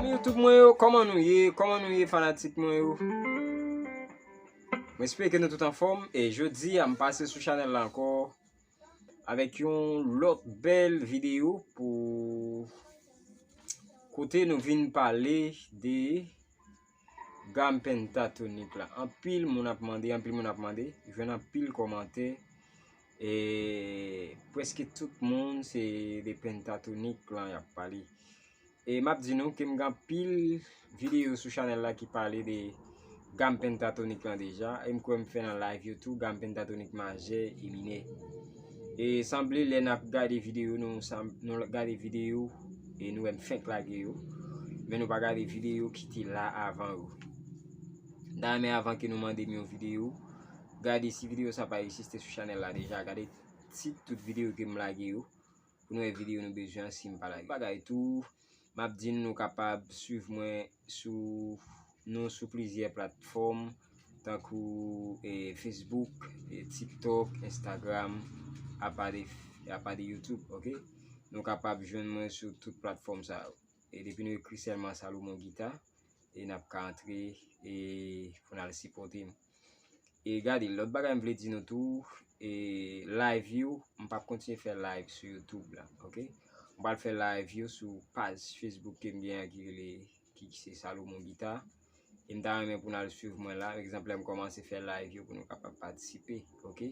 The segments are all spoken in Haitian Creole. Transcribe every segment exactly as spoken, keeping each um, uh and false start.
Zanmi YouTube mwen yo, kòman nou ye? Kòman nou ye, fanatik mwen yo? Mwen espere ke nou tout anfòm. E jodi a, m pase sou chanèl la ankò avèk yon lòt bèl videyo pou kote nou vin pale de gam pentatonik la. Anpil moun ap mande, anpil moun ap mande, jwenn anpil kòmantè. E prèske tout moun se de pentatonik lan y ap pale. E m ap di nou ke m gen anpil videyo sou chanèl la ki pale de gam pentatonik lan deja. E m kwè m fè nan live yo tou, gam pentatonik majè e minè. E sanble lè n ap gade videyo, nou, sa, nou gade videyo e nou wè m fenk lage yo. Men nou pa gade videyo ki te la avan yo. M ta renmen avan ke nou mande m yon videyo, gade si videyo sa pa egziste sou chanèl la deja. Gade tit tout videyo ke m lage yo. Pou nou wè videyo nou bezwen an si m pa lage. Bagay tou, m ap di n nou kapab swiv mwen sou, nou sou plizyè platfòm, tankou, e, Facebook, e, TikTok, Instagram, apa de, apa de YouTube, oke? Nou kapab jwenn mwen sou tout platfòm sa yo. E depi nou ekri sèlman Salomon Guitar, e n ap ka antre, e pou n al sipòte m. E gade, lòt bagay m vle di nou tou, e live yo, m p ap kontinye fè live sou YouTube la, oke? M pral fè live yo sou paj Facebook ke m gen an ki rele, ki se Salomon Guitar. E m ta renmen pou n al swiv mwen la. Egzanp, lè m kòmanse fè live yo pou nou kapab patisipe, oke?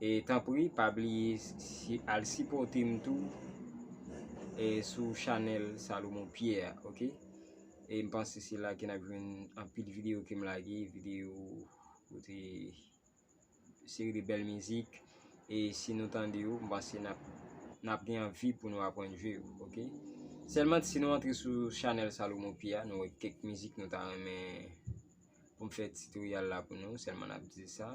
E tanpri, pa bliye si, al sipòte m tou, e sou chanèl Salomon Pierre, oke? E m panse se la ke n ap jwenn anpil videyo ke m lage, videyo kote seri de bèl mizik. E si nou tande yo, m panse n ap, n ap gen anvi pou nou aprann jwe yo, oke? Sèlman si nou antre sou chanèl Salomon Pierre, nou wè kèk mizik nou ta renmen pou m fè titoryal la pou nou, sèlman n ap di sa.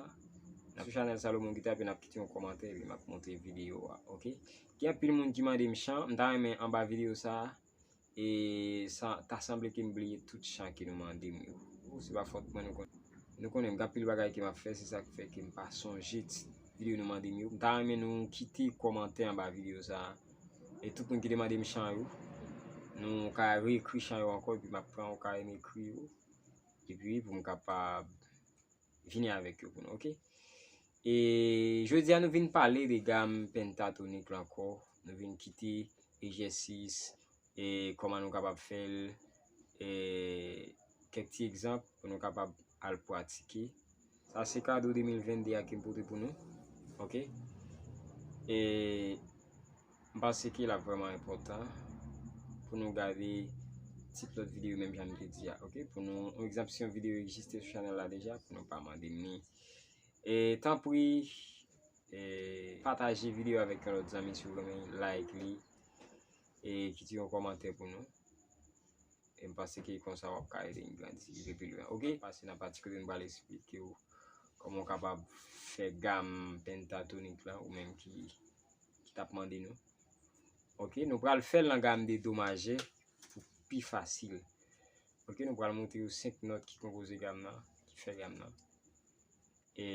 N ap sou chanèl Salomon Guitar, epi n ap kite yon kòmantè, epi m ap montre videyo a, oke? Gen anpil moun ki mande m chan, m ta renmen anba videyo sa a, e sa, ta sanble ke m bliye tout chan ke nou mande m yo. Se pa fòt mwen, nou konnen. Nou konnen m gen anpil bagay ke m ap fè, se sa k fè ke m pa sonje ti videyo nou mande m yo. M ta renmen nou kite kòmantè anba videyo sa a. E tout moun ki te mande m chan yo, nou ka reekri chan yo ankò, epi m ap pran yon kay, m ekri yo. Epi pou m kapab vini avèk yo pou nou, oke? E jodi a nou vin pale de gam pentatonik la ankò. Nou vin kite egzèsis, e kòman nou kapab fè l, e kèk ti egzanp pou nou kapab al pratike. Sa se kado de mil venn de a ke m pote pou nou, oke? E m panse ke l ap vrèman enpòtan pou nou gade ti lòt videyo menm jan m te di a, oke? Pou nou, yon egzanp, si yon videyo egziste sou chanèl la deja, pou nou pa mande m li. E tanpri, e pataje videyo avèk yon lòt zanmi si w renmen, like li, e kite yon kòmantè pou nou. E m panse ke konsa w ap ka ede n grandi, rive pi lwen. Oke? Pase nan pati kote nou pral eksplike w kòman w kapab fè gam pentatonik la, ou menm ki, ki t ap mande nou. Oke? Nou pral fè l nan gam de do majè pou pi fasil. Oke? Nou pral montre w senk nòt ki konpoze gam nan, ki fè gam nan. E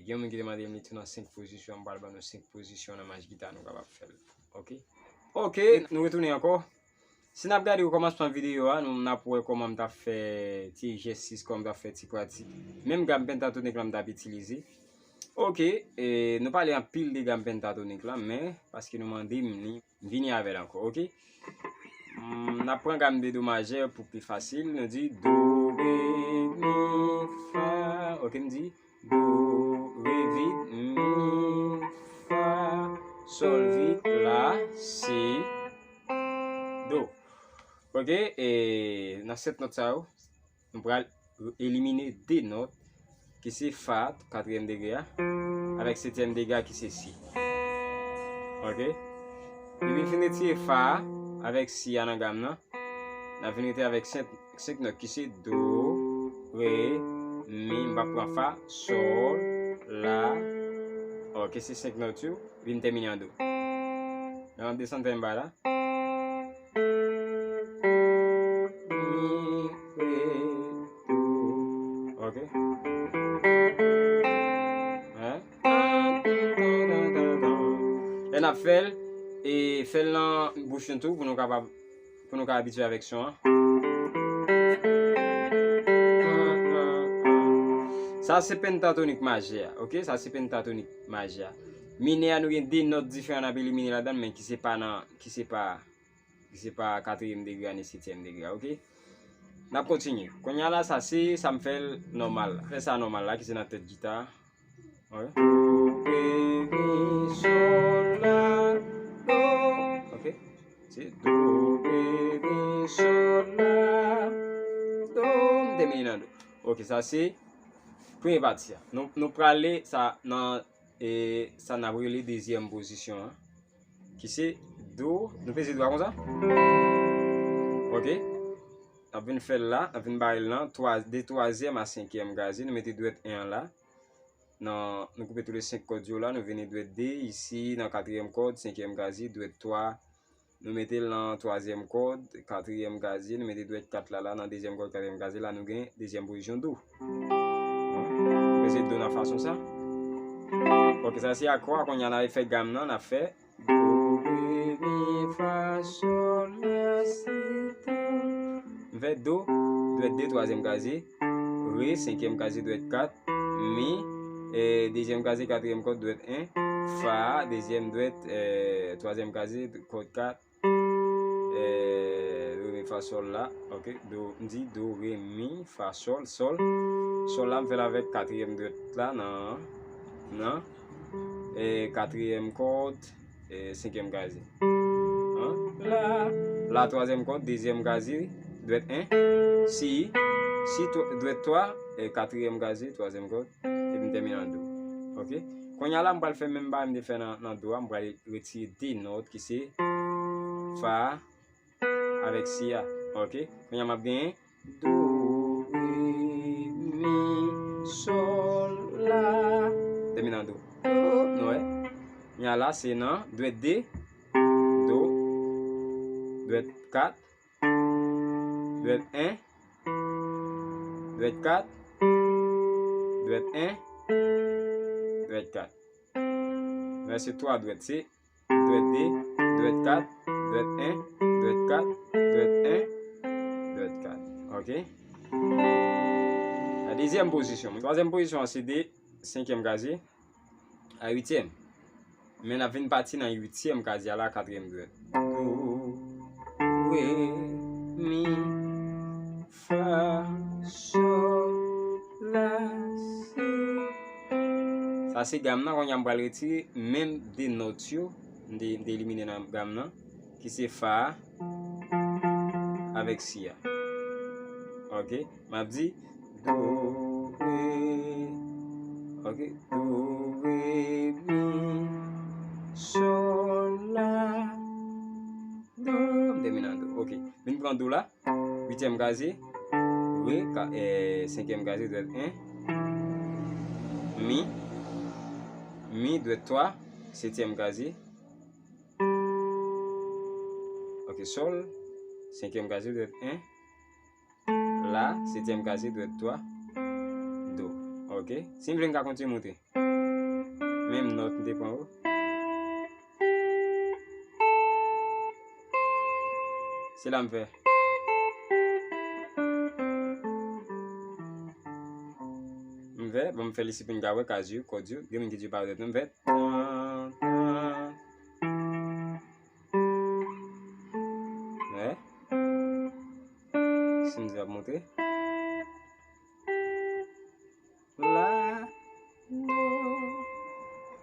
gen yon moun ki te mande m li tou nan senk pozisyon, m pral ban nou senk pozisyon nan manch gita nou kapab fè l. Oke? Oke, nou retounen ankò. Si n ap gade okòmansman videyo a, nou, n ap wè kòman m t ap fè ti egzèsis, kòman m t ap fè ti pratik. Menm gam pentatonik la m t ap itilize. Oke, e, nou pale anpil de gam pentatonik la, men paske nou mande m li, m vini avè l ankò, oke? Mm, n ap pran gam de do majè pou pi fasil. Nou di do, re, mi, fa. Oke, m di do, re, vid, mi, Ok, e nan sèt nòt sa yo, nou pral elimine de nòt ki se fa, katriyèm degre a, avèk setyèm degre a ki se si. Ok? Depi n fin retire fa a avèk si a nan gam nan, n ap vin rete avèk senk, senk nòt ki se do, re, mi, m p ap pran fa, sòl, la. Ok, se senk nòt yo, epi m tèmine an do. Lè m ap desann fè m ba la. Mi, re, do. Ok. Hein? Lè n ap fè l, e fè l nan bouch nou tou pou nou kapab, pou nou ka abitye avèk son an. Sa se pentatonik majè a, ok? Sa se pentatonik majè a. Minè a, nou gen de nòt diferan n ap elimine ladan l, men ki se pa nan, ki se pa, ki se pa katriyèm degre a ni setyèm degre a, ok? N ap kontinye. Kounye a la, sa se, sa m fè l nòmal la. Fè sa nòmal la, ki se nan tèt gita. Ok. Do, re, mi, sòl, la, do. Ok. Se do, re, mi, sòl, la, do. M tèmine nan do. Ok, sa se premye pati a. Nou, nou prale sa nan, e, sa n ap rele dezyèm pozisyon an. Ki se do, nou peze do a konsa. Ok. N ap vin fè l la, n ap vin bare l nan twa, de twazyèm a senkyèm gaze, nou mete dwèt en an la. Nan, nou koupe tou le senk kòd yo la, nou vini dwèt de, isi, nan katriyèm kòd, senkyèm gaze, dwèt twa, nou mete l nan twazyèm kòd, katriyèm gaze, nou mete dwèt kat la, la, nan dezyèm kòd, katriyèm gaze, la, nou gen dezyèm pozisyon do. Nou peze do nan fason sa. Ok, sa se akò a, kounye a n a fè gam nan, n a fè do, re, mi, fa, sòl, la, si, do. M fè do, dwèt de, twazyèm gaze, re, senkyèm gaze, dwèt kat, mi, e, dezyèm gaze, katriyèm kòd, dwèt en, fa, dezyèm dwèt, e, twazyèm gaze, kòd kat, e, do, re, mi, fa, sòl la, ok, do, m di do, re, mi, fa, sòl, sòl, sòl la, m fè l avèk katriyèm dwèt la, nan, nan, e, katriyèm kòd, e, senkyèm gaze. An? La, la, twazyèm kòd, dezyèm gaze, dwèt en, si, si, twa, dwèt twa, e, katriyèm gaze, twazyèm kòd, epi m tèmine an do. Ok? Kounye a la, m pral fè menm bagay m te fè nan, nan do a, m pral retire de nòt ki se fa avèk si a. Ok? Kounye a m ap genyen do, re, mi, sòl, la. Tèmine an do. Do, nou wè. Kounye a la, se nan dwèt de, do, dwèt kat, dwèt en, dwèt kat, dwèt en, dwèt kat. Nou wè se twa dwèt, se dwèt de, dwèt kat, dwèt en, dwèt kat, dwèt en, dwèt kat. Ok? La dezyèm pozisyon. Twazyèm pozisyon an se de senkyèm gaze a uityèm. Men n ap vin pati nan uityèm gaze a la, katriyèm dwèt. Do, re, mi, fa, sòl, la, si. Sa se gam nan, kounye a m pral retire menm de nòt yo, m te, m te elimine nan gam nan, ki se fa a avèk si a. Ok, m ap di do, re, ok, do, re, mi, sòl, la, do, m tèmine an do. Ok, vin pran do la. Uityèm gaze, re, ka, e, senkyèm gaze, dwèt en, mi, mi, dwèt twa, setyèm gaze, ok, sòl, senkyèm gaze, dwèt en, la, setyèm gaze, dwèt twa, do. Ok, si m vle m ka kontinye moute. Menm nòt m te pran yo. Se la m fè. M fè, bon, m fè li si pou n ka wè kaz yo, kòd yo. Gen moun ki di yo pa rèt, non, m fè. Tan, tan. Wè. Si m di ap monte. La, do.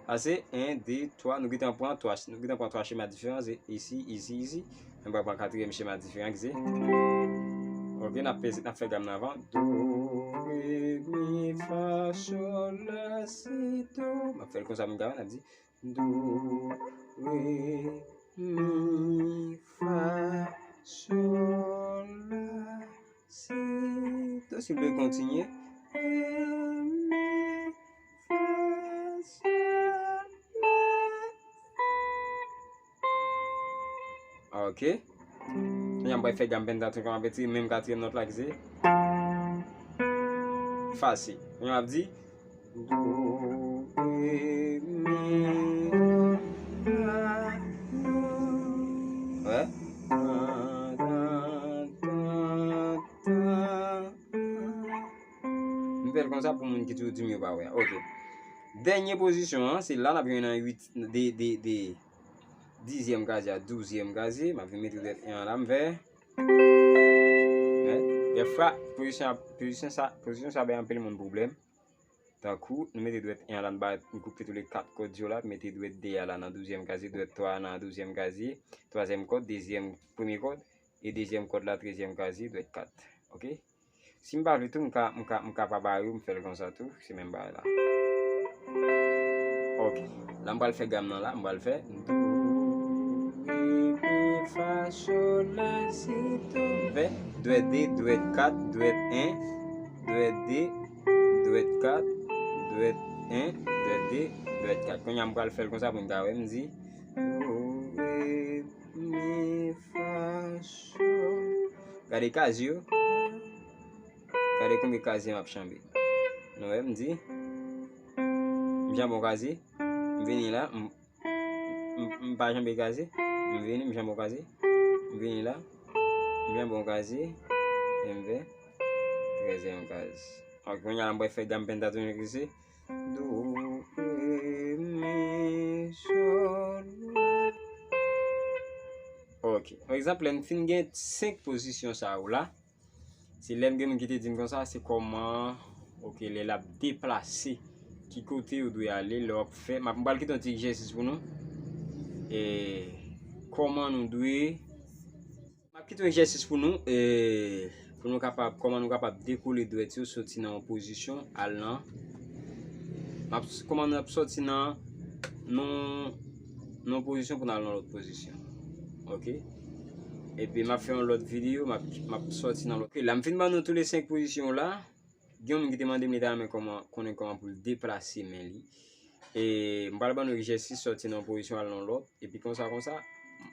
Sa se en, de, twa. Nou gentan pran twa, nou gentan pran twa chema diferan. Se isi, isi, isi. Mwen pral pran katriyèm chema diferan ki se. Ok, n ap peze, n ap fè gam nan avan. Do, re, mi, fa, so, la, si, do. M ap fè l konsa pou n ka wè, n ap di do, re, mi, fa, so, la, si, do. Si w vle kontinye. Re, mi, fa, so, la, si. Ok. Kounye a m pral fè gam pentatonk lan, m ap retire menm katriyèm nòt la ki se fa si. Kounye a m ap di do, re, mi, fa, do. Wè. Tan, tan, tan, tan. M fè l konsa pou moun ki toujou di m yo pa wè. Ok. Dènye pozisyon an, se la n ap jwenn nan uit, de, de, de dizyèm kazye a douzyèm kazye. M ap vin mete dwèt en an la, m fè. Wè. Dèfwa, pozisyon, pozisyon sa, pozisyon sa bay anpil moun pwoblèm. Tankou, nou mete dwèt en an la, n ba, n koupe tou le kat kòd yo la, mete dwèt de a la nan douzyèm kazye, dwèt twa a nan douzyèm kazye, twazyèm kòd, dezyèm, premye kòd, e dezyèm kòd la, trezyèm kazye, dwèt kat. Ok? Si m pa vle tou, m ka, m ka, m ka pa ba yo, m fè l konsa tou, se menm bagay la. Ok. La, m pral fè gam nan la, m pral fè do, re, mi, fa, so, la, si, do. M fè dwèt de, dwèt kat, dwèt en, dwèt de, dwèt kat, dwèt en, dwèt de, dwèt kat. Kounye a, m pral fè l konsa pou n ka wè, m di do, re, mi, fa, so. Gade kazye yo. Gade konbyen kazye m ap chanbe. Nou wè, m di, m janbe yon kazye, m vini la, m, m, m pa janbe kazye, m vini, m janbe yon kazye, m vini la, m janbe yon kazye, e m fè trèzyèm kaz. Ok, kounye a la, m pral fè gam pentatonk lan ki se do, re, mi, so, la. Ok. Pa egzanp, lè n fin gen senk pozisyon sa yo la, se lè m gen moun ki te di m konsa, se kòman, ok, lè l ap deplase, ki kote yo dwe ale, lè w ap fè, m ap, m pral kite yon ti egzèsis pou nou. E kòman nou dwe M ap kite yon egzèsis pou nou, e, pou nou kapab, kòman nou kapab dekole dwèt yo soti nan yon pozisyon al nan, m ap, kòman nou ap soti nan, nan, nan yon pozisyon pou n al nan lòt pozisyon. Ok? Epi m ap fè yon lòt videyo, m ap, m ap soti nan lòt. Ok, la m fin ban nou tou le senk pozisyon la. Gen yon moun ki te mande m, li ta renmen kòman, konnen kòman pou l deplase men li. E m pral ban nou egzèsis soti nan yon pozisyon al nan lòt. Epi konsa, konsa,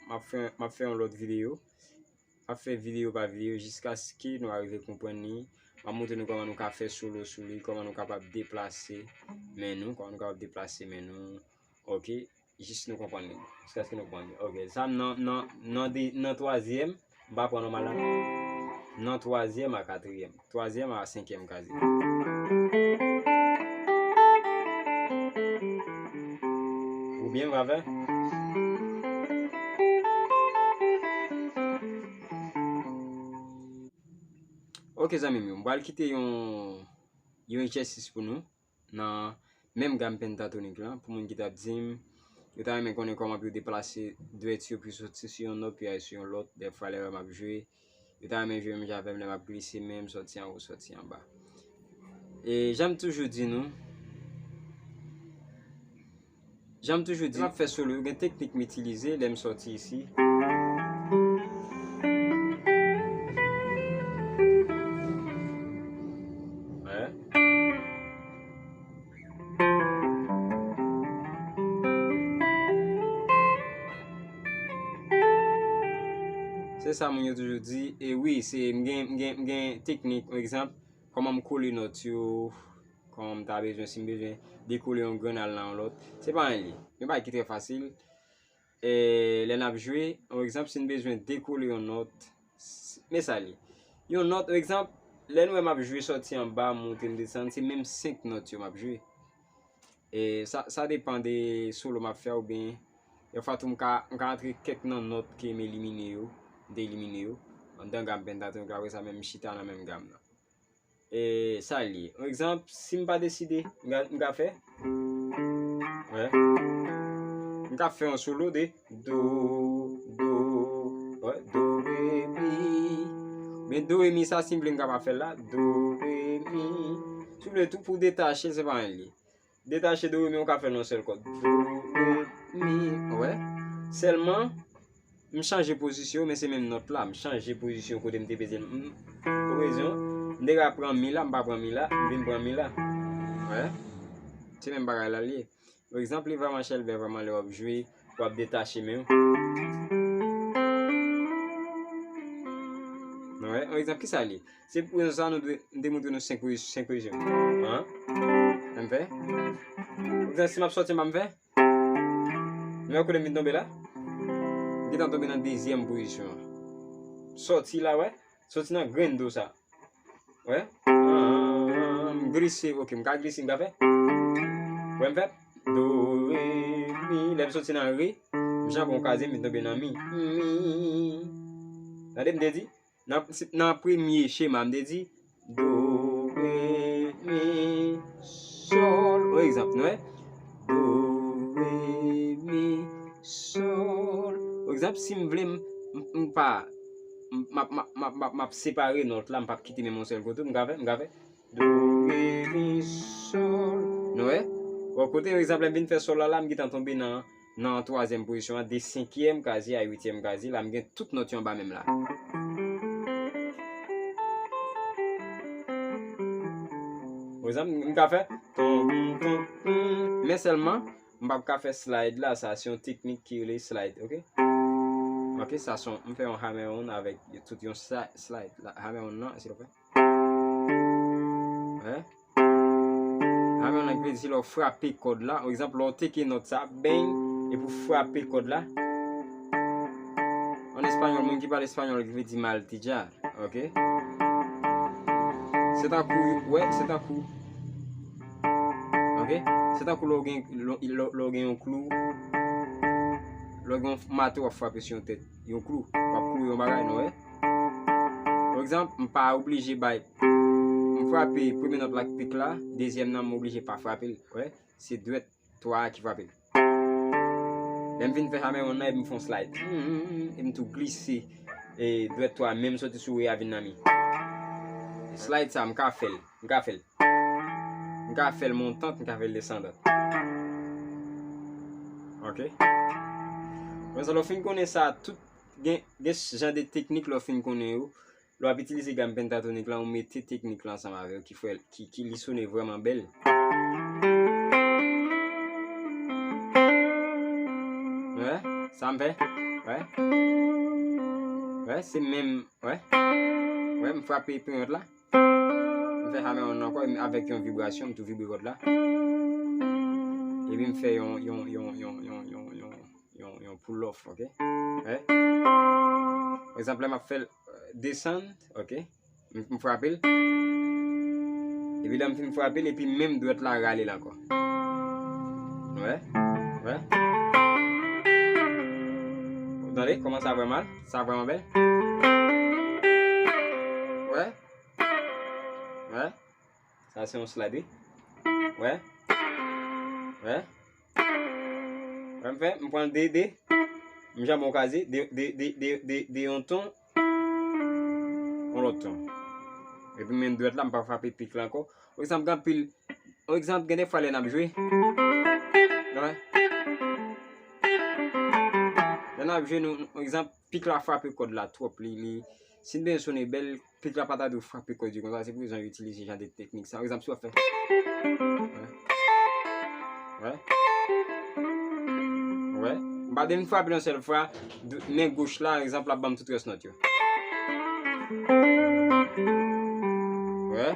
m ap fè, m ap fè yon lòt videyo. M ap fè videyo pa videyo jiskaske nou arive konprann li. M ap montre nou kòman nou ka fè solo sou li, kòman nou kapab deplase men nou, kòman nou kapab deplase men nou. Ok, jis nou konprann li. Jiskaske nou konprann li. Ok, sa nan, nan, nan de, nan twazyèm, m pa pran nòmal la. Nan twazyèm a katriyèm. Twazyèm a senkyèm kazye. Ou byen, m ka fè? Ok, zanmi m yo, m pral kite yon, yon egzèsis pou nou nan menm gam pentatonik lan, pou moun ki t ap di m, yo ta renmen konnen kòman pou yo deplase dwèt yo pou yo soti sou yon nòt, pou yo al sou yon lòt, dèfwa lè yo wè m ap jwe, yo ta renmen jwe menm jan avè m lè m ap glise men m sòti anwo, sòti anba. E jan m toujou di nou, Jan m toujou di, lè m ap fè solo, gen teknik m itilize lè m sòti isi. Wè. Se sa moun yo toujou di. E wi, se, m gen, m gen, m gen teknik, pa egzanp, kòman m kole nòt yo, kòman m ta bezwen, si m bezwen dekole yon grenn al nan yon lòt. Se pa anyen li. Yon bagay ki trè fasil. E, lè n ap jwe, yon egzanp, si n bezwen dekole yon nòt, s-, men sa li. Yon nòt, yon egzanp, lè nou wè m ap jwe sòti anba, monte, m desann, se menm senk nòt yo m ap jwe. E sa, sa depann de solo m ap fè oubyen dèfwa tou m ka, m ka antre kèk nan nòt ke m elimine yo, m te elimine yo, anndan gam pentatonik la, apre sa menm m chita nan menm gam nan. E sa l ye. Yon egzanp, si m pa deside, m ka, m ka fè. Wè. M ka fè yon solo de do, do, wè, Men do, re, mi, sa, si m vle, m kapab fè l la. Do, re, mi. Si w vle tou, pou detache, se pa anyen li. Detache do, re, mi, ou ka fè l nan yon sèl kòd. Do, re, mi. Wè. Sèlman, m chanje pozisyon, men se menm nòt la. M chanje pozisyon kote m te peze l. M, ou rezon. M te ka pran mi la, m pa pran mi la, m vin pran mi la. Wè. Se menm bagay la l ye. Pa egzanp, li vrèman chèlbè, vrèman lè w ap jwe, w ap detache men w. Wè, yon egzanp, kisa l ye? Se pou rezon sa nou dwe, m te montre nou senk pozisyon, senk pozisyon. An? Ann fè? Egzanp, si m ap sòti, m pa m fè? Nou wè kote m vin tonbe la? M gentan tonbe nan dezyèm pozisyon an. Sòti la, wè? Sòti nan grenn do sa. Wè? Ah, m glise, ok, m ka glise, m ka fè. Wè, m fè do, re, mi. Lè m soti nan re, m janbe yon kaze, m vin tonbe nan mi. Mi. Tande m te di? Nan, si, nan premye chema, m te di do, re, mi, sòl. Pa egzanp, nou wè? Do, re, mi, sòl. Pa egzanp, si m vle, m, m, m pa, m, m ap, m ap, m ap, m ap, m ap separe nòt la, m p ap kite menm yon sèl kote, m ka fè, m ka fè do, re, mi, sòl. Nou wè? Bon, kote, pa egzanp, lè m vin fè sòl la, la, m gentan tonbe nan, nan twazyèm pozisyon an, de senkyèm kaze a uityèm kaze, la, m gen tout nòt yo anba menm la. Pa egzanp, m ka fè ton, ton, ton, men sèlman, m p ap ka fè slide la, sa se yon teknik ki rele slide, ok? Ok, sa se yon, m fè yon hammer on avèk tout yon sli-, slide la, hammer on nan, silvouplè. Wè. Hammer on nan ki vle di se lè w frape kòd la, pa egzanp, lè w teke nòt sa, bang, epi w frape kòd la. An espanyòl, moun ki pale espanyòl ki vle di martillar. Ok. Se tankou, wè, se tankou. Ok. Se tankou lè w gen, lè, lè, lè w gen yon klou. Lè w gen yon mato w ap frape sou yon tèt, yon klou. W ap klouwe yon bagay, nou wè. Pa egzanp, m pa oblije bay. M frape premye nòt la ak pik la, dezyèm nan m oblije pa frape l. Wè, se dwèt twa a ki frape l. Lè m fin fè hammer on nan, epi m fè yon slide. Hmm, epi m tou glise, e, dwèt twa a, menm soti sou re a vin nan mi. Slide sa, m ka fè l. M ka fè l. M ka fè l montant, m ka fè l desandan. Ok. Bon, sa, lè w fin konnen sa, tout gen, gen jan de teknik lè w fin konnen yo. Lè w ap itilize gam pentatonik la, ou mete teknik la ansanm avè l ki fè, ki, ki li sone vrèman bèl. Wè, sa m fè? Wè. Wè, se menm, wè. Wè, m frape premye nòt la. M fè hammer on ankò, avèk yon vibrasyon, m tou vibre kòd la. Epi m fè yon, yon, yon, yon, yon, yon, yon, yon, yon pull off, ok? Wè. Pa egzanp, lè m ap fè l, euh, desann, ok? M, m frape l. Epi lè m fin frape l, epi menm dwèt la rale l ankò. Wè? Wè? Ou tande kòman sa vrèman, sa vrèman bèl? Wè? Wè? Sa se yon slide, wi. Wè? Wè? Wè m fè, m pran de, de. M janbe yon kaze, de, de yon ton. Yon lòt ton. Epi menm dwèt la, m pa frape pik la ankò. Pa egzanp, gen anpil, pa egzanp, gen de fwa lè n ap jwe. Wè. Lè n ap jwe, nou, pa egzanp, pik la frape kòd la twòp. Li, li, si n bezwen sone bèl, pik la pa ta dwe frape kòd yo konsa. Se pou rezon yo itilize jan de teknik sa. Pa egzanp, si w ap fè. Wè. Wè. Wè. M pa dwe frape yon sèl fwa. Men goch la, egzanp, l ap ban m tout rès nòt yo. Wè.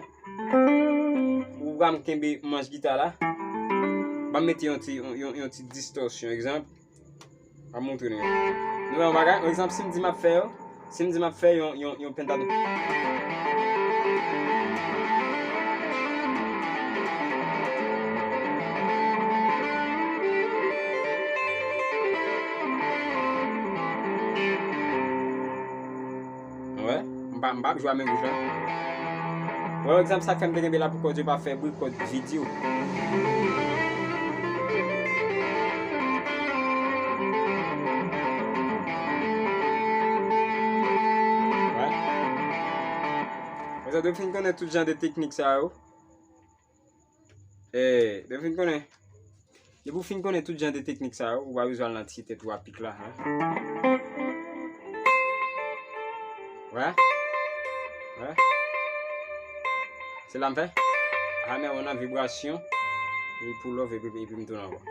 Ou pran m kenbe manch gita la. Ban m mete yon ti, yon, yon, yon ti distòsyon, egzanp. M ap montre nou yo. Nou wè yon bagay? Egzanp, si m di m ap fè yo, si m di m ap fè yon, yon, yon pentatonik. Wè, m pa, m pa ap jwe a men goch la. Bon, egzanp, sa k fè m te kenbe la pou kòd yo pa fè bri, kòd vid yo. Wè. Depi w fin konnen tout jan de teknik sa yo, eh, depi w fin konnen, depi w fin konnen tout jan de teknik sa yo, ou pa bezwen al nan ti tèt ou a pik la, hein. Wè? Wè? Se la m fè. Hammer, on a vibration. E pull off, epi, epi m tounen ankò.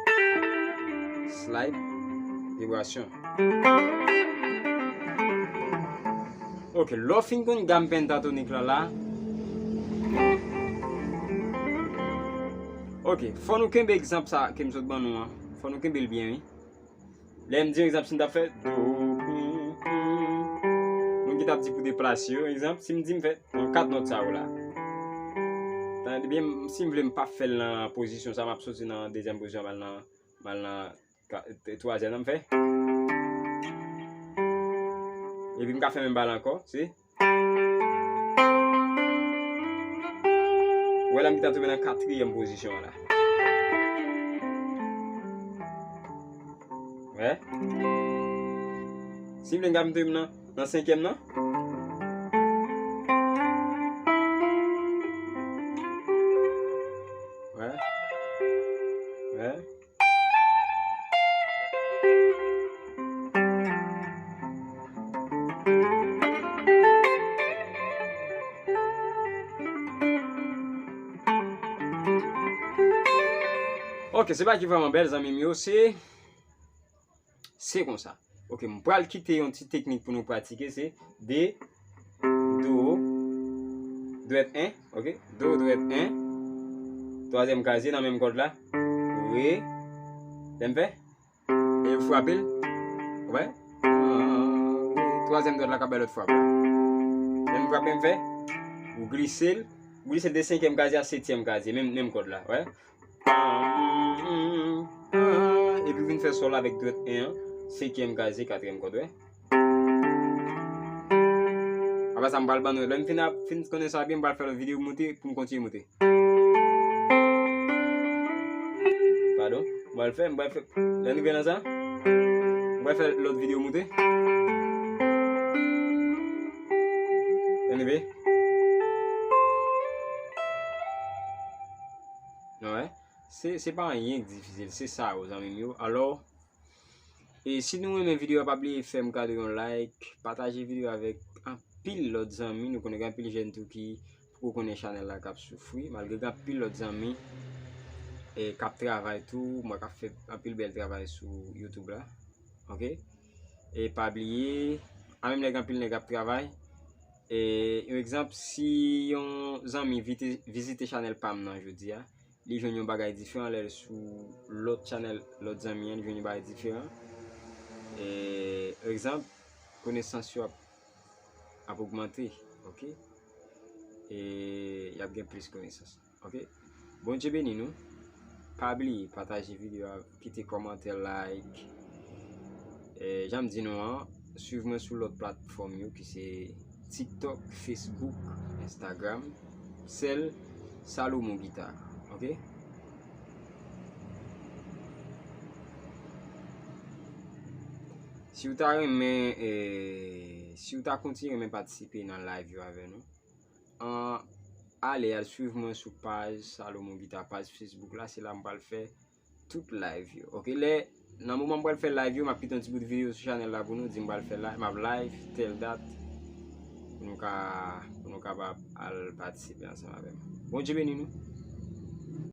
Slide, vibration. Ok, lè w fin konn gam pentatonik lan la. Ok, fò nou kenbe egzanp sa ke m sot ban nou an. Fò nou kenbe l byen, wi. Lè m di yon egzanp, si m t ap fè do, mi, mi, moun ki t ap di pou deplase yo, egzanp, si m di m fè kat nòt sa yo la. Tande byen, si m vle m pa fè l nan pozisyon sa, m ap soti nan dezyèm pozisyon, m al nan, m al nan ka-, t-, twazyèm nan m fè. Epi m ka fè menm bagay la ankò, si. Ou wè la m gentan tonbe nan katriyèm pozisyon an la. Wè. Si m vle m ka tonbe nan, nan senkyèm nan. Wè. Wè. Ok, se pa ki vrèman bèl, zanmi m yo, se, se konsa. Ok, m pral kite yon ti teknik pou nou pratike, se de, do, dwèt en, ok, do, dwèt en, twazyèm kazye nan menm kòd la, re, lè m fè, e frape l, wè, twazyèm dwèt la k ap bay lòt frap la. Lè m frape, m fè, ou glise l, ou glise l de senkyèm kazye a setyèm kazye, menm, menm kòd la, wè. Epi vin fè sòl avèk dwèt en an, senkyèm kazye, katriyèm kòd, wè. Apre sa, m pral ban nou, lè m fin ap, fin konnen sa byen, m pral fè lòt videyo moute pou m kontinye moute. Padon, m pral fè, m pral fè, lè n rive nan sa, m pral fè lòt videyo moute. Lè n rive. Wè. Se, se pa anyen k difisil, se sa yo, zanmi m yo. Alò, e si nou renmen videyo a, pa bliye fè m kado yon like, pataje videyo avèk anpil lòt zanmi. Nou konnen gen anpil jèn tou ki poko konnen chanèl la k ap soufri, malgre gen anpil lòt zanmi, e, k ap travay tou, m wè k ap fè anpil bèl travay sou YouTube la. Ok? E pa bliye, a menm lè gen anpil nèg ap travay, e, yon egzanp, si yon zanmi vite, vizite chanèl pa m nan jodi a, li jwenn yon bagay diferan, lè l sou lòt chanèl, lòt zanmi an, li jwenn yon bagay diferan. E, egzanp, konesans yo ap, ap ogmante, ok? E y ap gen plis konesans, ok? Bondye beni nou. Pa bliye pataje videyo a, kite kòmantè, like. E, jan m di nou an, swiv mwen sou lòt platfòm yo ki se TikTok, Facebook, Instagram, sèl Salomon Guitar, ok? Si w ta renmen, e, si w ta kontinye renmen patisipe nan live yo avè nou, an, ale al swiv mwen sou paj Salomon Guitar, paj Facebook la, se la m pral fè tout live yo. Ok, lè, nan moman m pral fè live yo, m ap kite yon ti bout videyo sou chanèl la pou nou, di m pral fè live, m ap live, tèl dat, pou nou ka, pou nou kapab al patisipe ansanm avè m. Bondye beni nou.